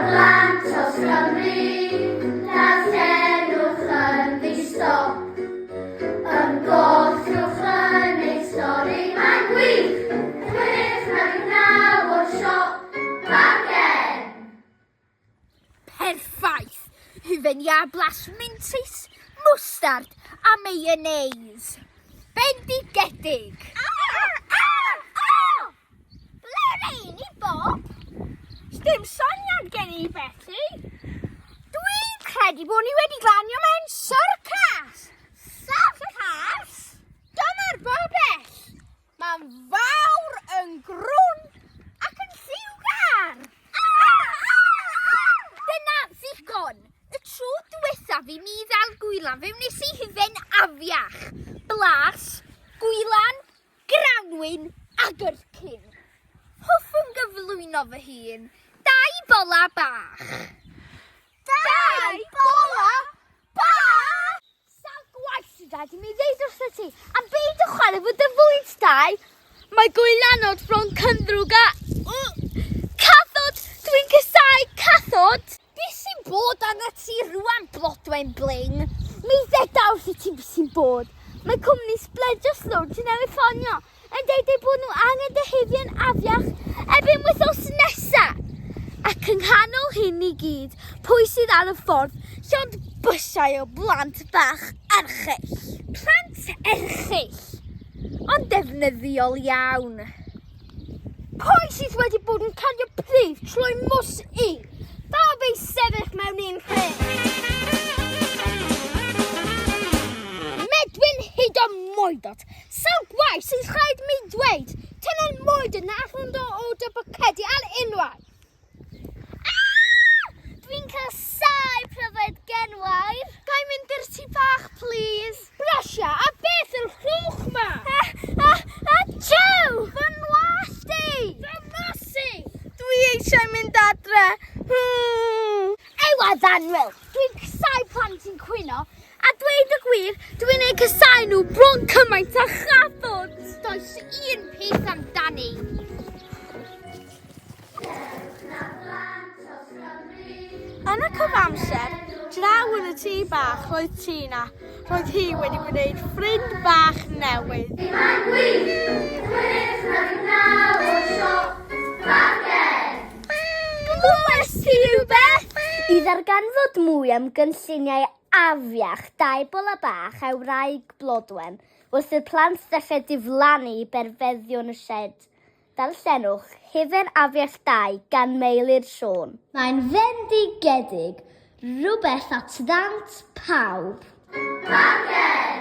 blant os Cymru, darllenwch yn ddi-stop. Ymgollwch yn ei stori, mae'n gwych! 6.99 o'r siop, bargen! Perffaith! Hufen iâ blas mintys, mwstard a mayonnaise. Bendigedig! Ble rein i Bob? Sdim syniad gen i felly. Dwi'n credu bod ni wedi glanio mewn syrcas! Syrcas? Dyma'r bobell! Mae'n fawr, yn grwn ac yn lliwgar! Dyna ddigon! Y tro diwethaf i mi ddal gwylan fe wnes i hufen afiach, blas, gwylan, grawnwin a gyrcyn. Hoffwn gyflwyno fy hun, Dai Bola Bach. Dai Bola Bach? Sawl gwaith sydd rhaid i mi ddeud wrtho ti am beidio chwarae fo dy fwyd, Dai? Mae gwylanod bron cynddrwg a... Cathod! Dwi'n casáu cathod! Be sy'n bod arnat ti rwan, Blodwen Bling? Mi ddeda wrthyt ti be sy'n bod. Mae cwmni Sbledio Slow ti newydd ffonio yn deud eu bod nhw angen dy hufion afiach erbyn wythnos nesa! Ac yng nghanol hyn i gyd, pwy sydd ar y ffordd llond bysiau o blant bach erchyll? Plant erchyll, ond defnyddiol iawn. Pwy sydd wedi bod yn cario pryf trwy mws i? Dal fi sefyll mewn un lle. Medwyn hyd o moedod. Sawl gwaith sy'n rhaid mi dweud, tynna'n moedod na allwn do o dy bocedi ar unwaith. Ah! Dwi'n casáu pryfed genwair. Ga i mynd i'r tŷ bach, plîs? Brysia, a beth yw'r llwch ma? A, a, a, jiw! Fy nwallt i! Fy mws i! Dwi eisiau mynd adre. Hmm. Ewa, Ddanwyl, dwi'n casáu plant sy'n cwyno, a dweud y gwir, dwi'n eu casáu nhw bron cymaint â chathod. Does un peth amdani. Yn y cyfamser, draw yn y tŷ bach roedd Tina. Roedd hi wedi gwneud ffrind bach newydd. Mae'n gwych! 6.99 o'r siop bargen! Glywes ti rhywbeth? I ddarganfod mwy am gynlluniau afiach Dai Bola Bach a'i wraig Blodwen, wrth i'r plant ddechrau diflannu i berfeddion y sied, Darllenwch Hufen Afiach 2 gan Meilir Siôn. Mae'n fendigedig, rhywbeth at ddant pawb. Bargen!